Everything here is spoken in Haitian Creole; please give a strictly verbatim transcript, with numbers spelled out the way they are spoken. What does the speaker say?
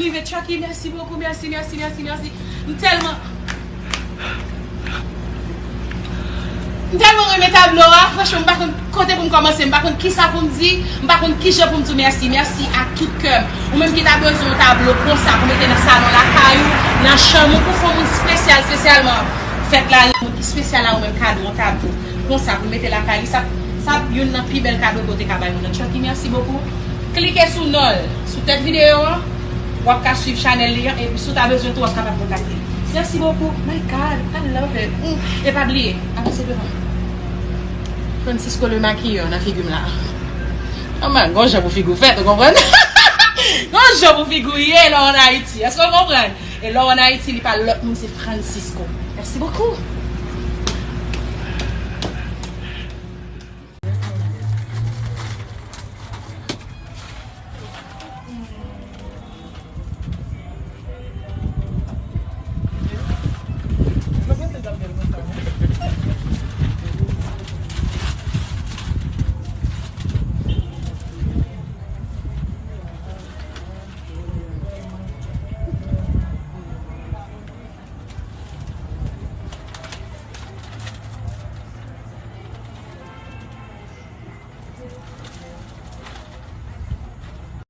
Rive, Chucky, mèsi bokou, mèsi, mèsi, mèsi, mèsi. M tèlman, m tèlman renmen tablo a, franchman, m pa konn kote pou m kòmanse, m pa konn kisa pou m di, m pa konn kijan pou m di w mèsi, mèsi ak tout kè m. Ou menm ki ta bezwen yon tablo konsa pou mete nan salon lakay ou, nan chanm ou, pou fè yon moun espesyal, espesyalman fèt la, yon moun ki espesyal a ou menm, kado, yon tablo konsa pou mete lakay li, sa, sa youn nan pi bèl kado ke w te ka bay moun nan. Chucky, mèsi bokou. Klike sou non l, sou tèt videyo an, w ap ka swiv chanèl li an, epi si w ta bezwen tou, w ap kapab kontakte l. Mèsi bokou. My God, I love it. Mm. E pa bliye, avanse devan. Francisco le maquilleur nan figi m la. Anman, gon jan pou figi w fèt, ou konprann? Gon jan pou figi w ye lè w ann Ayiti. Èske w konprann? E lè w ann Ayiti, li pa lòt moun, se Francisco. Mèsi bokou.